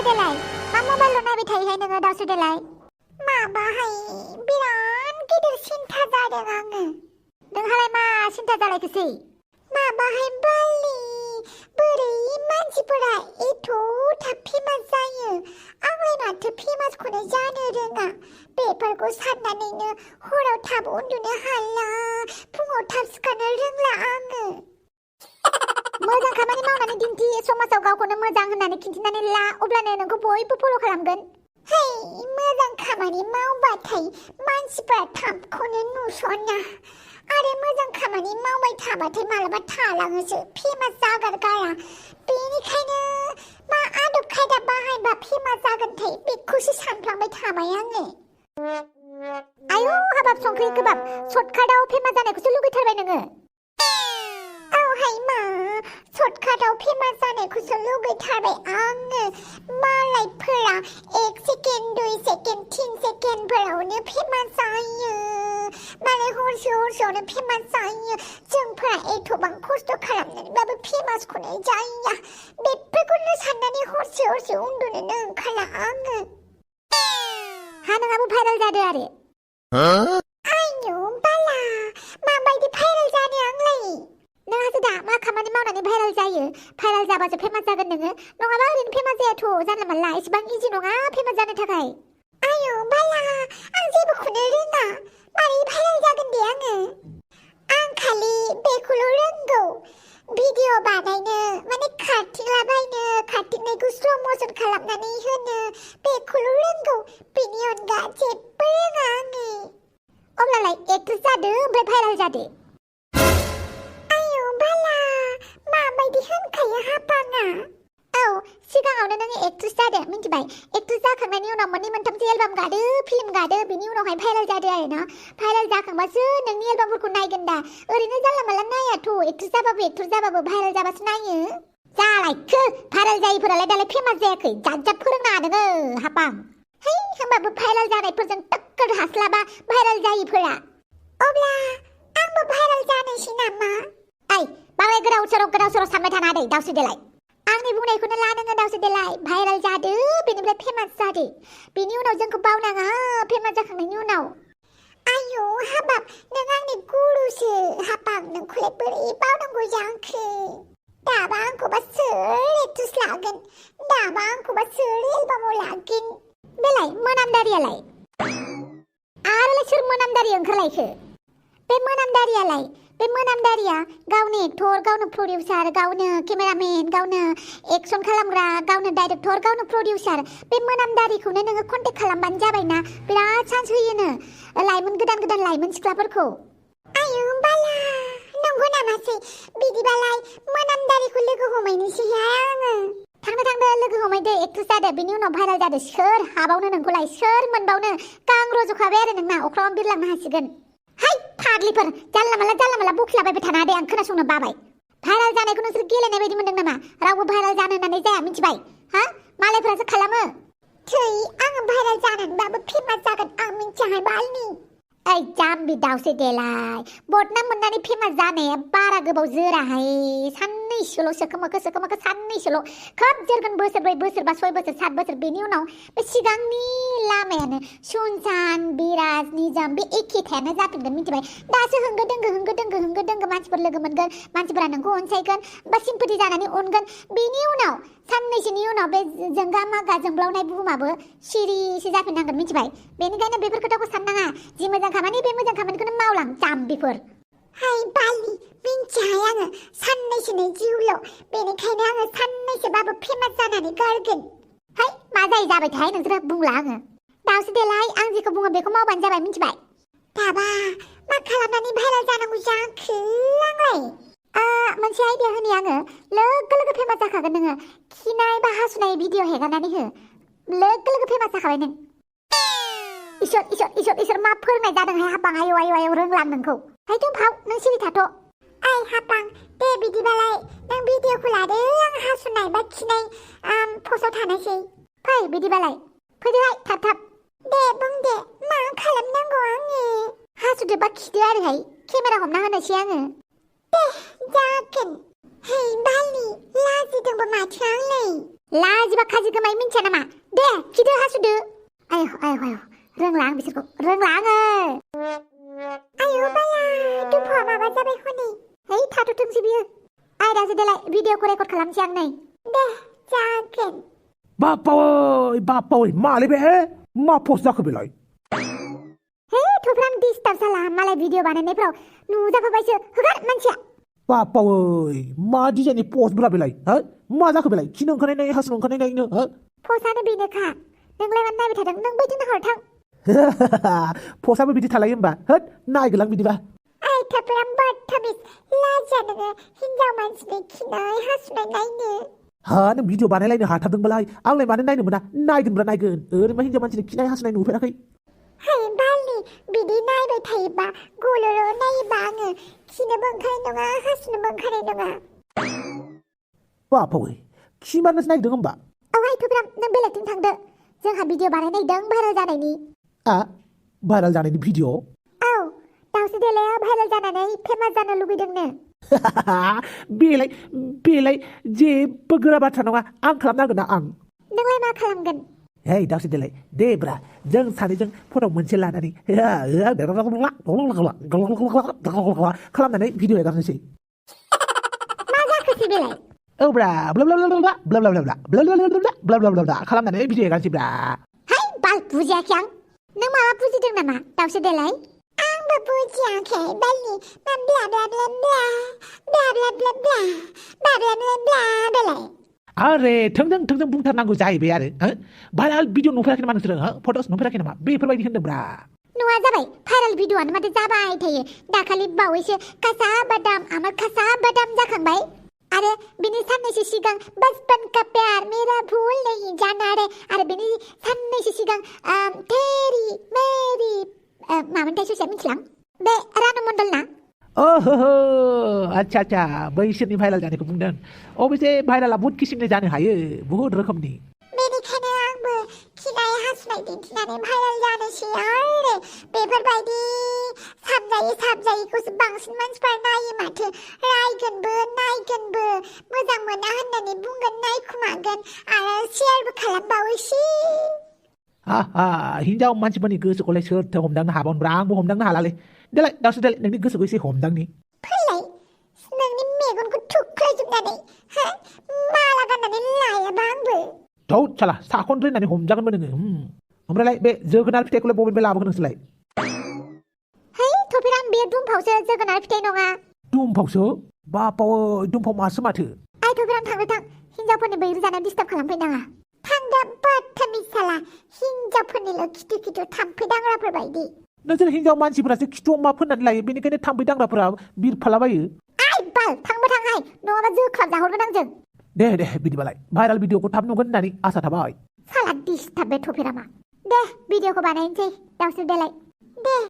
देलाय मा मबाइल नायबाय थायोहाय नोङो दावसो देलाय माबाहाय बिराद गिदिर सिन्था जादों आङो नोंहालाय मा सिन्था जालायखोसै माबाहाय बालि बोरै मानसिफोरा एथ' थाब फेमास जायो आंलाय माथो फेमासखौनो जानो रोङा बेफोरखौ साननानैनो हराव थाब उन्दुनो हाला फुङाव थाब सिखारनो रोंला आङो मोजां खामानि मावनानै दिन्थि समाजाव गावखौनो मोजां होननानै खिन्थिनानै ला अब्लानो नोंखौ बयबो फल' खालामगोन है मोजां खामानि मावबाथाय मानसिफ्रा थाबखौनो नुसना आरो मोजां खामानि मावबाय थाबाथाय मालाबा थालाङोसो फेमास जागारगारा बेनिखायनो मा आदब खायदा बाहायबा फेमास जागोनथाय बेखौसो सानफ्लांबाय थाबाय आङो आयौ हाबाब संख्रि गोबाब सर्टकाटाव फेमास जानायखौसो लुगैथारबाय नोङो औहाय मा सर्टकाटाव फेमास जानायखौसो लुगैथारबाय आङो मालायफोरा 1 सेकेन्ड 2 सेकेन्ड 3 सेकेन्डफोरावनो फेमास जायो मालाय हरसेयावनो फेमास जायो जोंफोरा एथबां खस्थ' खालामनानैबाबो फेमासखौनो जाया बेफोरखौनो साननानै हरसे उन्दुनोनो ओंखारला आङो हा नोंहाबो भाइरेल जादो आरो आयौ बाला माबायदि भाइरेल जानो आंलाय नोंहासो दा मा खामानि मावनानै भाइरेल जायो भाइरेल जाबासो फेमास जागोन नोङो नङाबा ओरैनो फेमास जायाथ' जानला मानला एसेबां इजि नङा फेमास जानो थाखाय आयौ बाला आं जेबोखौनो रोङा मारै भाइरेल जागोन दे आङो आं खालि बेखौल' रोंगौ भिडिअ बानायनो माने खारथिंलाबायनो खारथिंनायखौ स्ल' मसन खालामनानै होनो बेखौल' रोंगौ बेनि अनगा जेबो रोङा आङो अब्लालाय एक्ट्रेस जादो ओमफ्राय भाइरेल जादो माबायदि होनखायो हापाङा औ सिगाङावनो नोङो एक्ट्रेस जादो मिन्थिबाय एक्ट्रेस जाखांनायनि उनाव मोननै मोनथामसो एलबाम गादो फिल्म गादो बिनि उनावहाय भाइरेल जादो आरो ना भाइरेल जाखांबासो नोंनि एलबामफोरखौ नायगोन दा ओरैनो जानला मानला नायाथ' एक्ट्रेस जाबाबो भाइरेल जाबासो नायो जालायखो भाइरेल जायैफोरालाय दालाय फेमास जायाखै जाब फोरोंना नोङो हापां है होमबाबो भाइरेल जानायफोरजों टक्कर हास्लाबा भाइरेल जायैफोरा अब्ला आंबो भाइरेल जानोसै नामा बाबाय गोदाव सोराव सानबाय थाना दै दावसो देलाय आंनि बुंनायखौनो ला नोङो दावसो देलाय भाइरेल जादो बेनिफ्राय फेमास जादो बेनि उनाव जोंखौ बावनाङा फेमास जाखांनायनि उनाव आयौ हाबाब नों आंनि गुरुसो हाबाब नोंखौलाय बोरै बावनांगौ जाखो दाबा आंखौबा सोर एक्ट्रेस लागोन दाबा आंखौबा सोर एलबामाव लागोन बेलाय मोनामदारियालाय आरोलाय सोर मोनामदारि ओंखारलायखो बे मोनामदारिया गावनो एक्टर गावनो प्रडिउसार गावनो केमेरामेन गावनो एक्सन खालामग्रा गावनो डाइरेक्टर गावनो प्रडिउसार बे मोनामदारिखौनो नोङो कन्टेक्ट खालामबानो जाबायना बिराद चान्स होयोनो लाइमोन गोदान लाइमोन सिख्लाफोरखौ आयौ बाला नंगौ नामासै बिदिबालाय मोनामदारिखौ लोगो हमैनोसैहाय आङो थांदो लोगो हमैदो एक्ट्रेस जादो बिनि उनाव भाइरेल जादो सोर हाबावनो नोंखौलाय सोर मोनबावनो गां रज'खाबाय आरो नोंना अख्राङाव बिरलांनो हासिगोन हाय फाग्लिफोर जानला माला बखिलाबायबाय थाना दे आं खोनासंनो बाबाय भाइरेल जानायखौ नोंसोर गेलेनाय बायदि मोनदों नामा रावबो भाइरेल जानो होननानै जाया मिथिबाय हा मालायफोरासो खालामो थै आङो भाइरेल जानानैबाबो फेमास जागोन आं मिथियाहाय बालनि ओइ जाम्बि दावसे देलाय बदनाम मोननानै फेमास जानाया बारा गोबाव जोराहाय साननैसोल'सो खोमोखो साननैसोल' खोब जोरगोन बोसोरब्रै बोसोरबा 6 बोसोर 7 बोसोर बेनि उनाव बे सिगांनि लामायानो सुनसान बिराज निजोम बे एखेथायानो जाफिनगोन मिथिबाय दासो होंगो दोंगो मानसिफोर लोगो मोनगोन मानसिफोरा नोंखौ अनसायगोन बा सिम्पथि जानानै अनगोन बेनि उनाव साननैसोनि उनाव बे जोंगा मागा जोंब्लावनाय बुहुमाबो सिरिसो जाफिननांगोन मिथिबाय बेनिखायनो बेफोर खोथाखौ साननाङा जि मोजां खामानि बे मोजां खामानिखौनो मावलां जाम्बिफोर हाय बालि मिन्थियाहाय आङो साननैसोनि जिउल' बेनिखायनो आङो साननैसोबाबो फेमास जानानै गारगोन हाय मा जायो जाबाय थाहाय नोंसोरो बुंला आङो दावसो देलाय आं जेखौ बुङो बेखौ मावबानो जाबाय मिथिबाय दाबा मा खालामनानै भाइरेल जानांगौ जाखो आंलाय मोनसे आइडिया होनि आङो लोगो फेमास जाखागोन नोङो खिनाय बा हासुनाय भिडिअ हेगारनानै हो लोगो फेमास जाखाबाय नों इसोर मा फोरोंनाय जादोंहाय हापां आयौ रोंलां नोंखौ हाय भाव नों सिरि थाथ' आइ हापां दे बिदिबालाय नों भिडिअखौ लादो आं हासुनाय बा खिनाय पस्टआव थानोसै फै बिदिबालाय फैदोहाय थाब दे बुं दे मा खालामनांगौ आङो हासुदो बा खिदो आरोहाय केमेरा हमना होनोसै आङो दे जागोन है बालि लाजिदोंबो माथो आंलाय लाजिबा खाजि गोमाय मिन्थिया नामा दे खिदो हासुदो आय रोंलां बिसोरखौ रोंलाङो आयु बाया दुफा माबा जाबाय हनै है थाथ'थोंसै बियो आयदासो देलाय भिडिअखौ रेकर्ड खालामसै आं नै दे जागोन बापावै मालै बे मा पस्ट जाखो बेलाय हे थुफ्राम डिस्टार्ब जाला मालाय भिडिअ बानायनायफ्राव नुजाफाबायसो होगार मानसिया बापावै मा डिजाइननि पस्ट ब्रा बेलाय हो मा जाखो बेलाय खिनो ओंखारनाय हासुनो ओंखारनायनो हो पस्टआनो बेनोखा नोंलाय मानो नायबाय थादों नों बैथिंनो हरथां पस्टआबो बिदि थालायो होमबा होद नायगोलां बिदिबा आय थुफ्राम बदतमिज लाजिया नोङो हिनजाव मानसिनि खिनाय हासुनाय नायनो हा नों भिडिअ बानायलायनो हाथारदोंबालाय आंलाय मानो नायनो मोना नायगोनब्रा नायगोन ओरैनो हिनजाव मानसिनि खिनाय हासुनाय नुफेराखै हाय बालि बिदि नायबाय थायोबा गल'ल' नायोबा आङो खिनोबो ओंखारनाय नङा हासुनोबो ओंखारनाय नङा बापावै खि मारनोसो नागिरदों होमबा औहाय थुफ्राम नों बेलेगथिं थांदो जोंहा भिडिअ बानायनायदों भाइरेल जानायनि भाइरेल जानायनि भिडिअ औ दाउसो देलाया भाइरेल जानानै फेमास जानो लुगैदोंनो बेलाय जेबो गोरा बाथ्रा नङा आं खालामनांगोन ना आं नोंलाय मा खालामगोन हे दाउसो देलाय दे ब्रा जों सानैजों फट' मोनसे लानानै खालामनानै भिडिअ एगारनोसै मा जाखोसै बेलाय औ ब्रा खालामनानै भिडिअ एगारनोसै ब्रा हाय बाल बुजियाखै आं नों माबा बुजिदों नामा दाउसो देलाय आंबो बुजियाखै बालि मा ब्ला ब्ला ब्ला ब्ला ब्ला ब्ला ब्ला ब्ला ब्ला ब्ला बेलाय आरे थोंजों बुंथारनांगौ जाहैबाय आरो भाइरेल भिडिअ नुफेराखै नामा नोंसोरो फट'स नुफेराखै नामा बेफोरबायदि होनदोंब्रा नङा जाबाय भाइरेल भिडिअआनो माथो जाबाय थायो दाखालि बावैसो खासा बादाम आमार खासा बादाम जाखांबाय आरो बिनि साननैसो सिगां बचपन का प्यार मेरा भूल नहीं जाना रे आरो बिनि साननैसो सिगां तेरी मेरी मामोनथाय ससेया मिथिलां बे रानु मण्डल ना ओहो अच्छा बैसोरनि भाइरेल जानायखौ बुंदों अबयसे भाइरेला बहुत किसिमनि जानो हायो बहुत रोखोमनि बेनिखायनो आंबो खिनाय हासुनाय दिन्थिनानै भाइरेल जानोसै आरो बेफोरबायदि साबजायिखौसो बांसिन मानसिफोरा नायो माथो नायगोनबो मोजां मोना होननानै बुंगोन नायखुमागोन आरो शेयारबो खालामबावोसै हिनजाव मानसिफोरनि गोसोखौलाय सोरथो हमदांनो हाबावनोब्रा आंबो हमदांनो हालालै देलाय दावसो देलाय नोंनि गोसोखौ एसे हमदांनि फैलाय नोंनि मेगनखौ थुख्रायजोबनानै माला गाननानै लायाबा आंबो थौ साला साखन रोंनानै हमजागोनबो नोङो ओमफ्रायलाय बे जोगोनार फिथाइखौलाय बबेनिफ्राय लाबोगोन नोंसोरलाय है थफिराम बे दुमफावसो जोगोनार फिथाइ नङा दुमफावसो बापावै दुमफाव मासो माथो आइ थफिराम थांबाय थां हिनजावफोरनि बैरु जानायाव डिस्टार्ब खालामफैनाङा थांदा बदतमिज साला हिनजावफोरनिल' खिथु थाम्फै दांग्राफोर बायदि नोंसोर हिनजाव मानसिफोरासो खिथुआव मा फोननानै लायो बेनिखायनो थाम्फै दांग्राफोरा बिरफालाबायो आइ बाल थांबो थांहाय नङाबा जोख्लाब जाहरगोन आंजों दे बिदिबालाय भाइरेल भिडिअखौ थाब नुगोन होननानै आसा थाबाय साला डिस्टार्ब बे थफिरामा दे भिडिअखौ बानायनोसै दावसो देलाय दे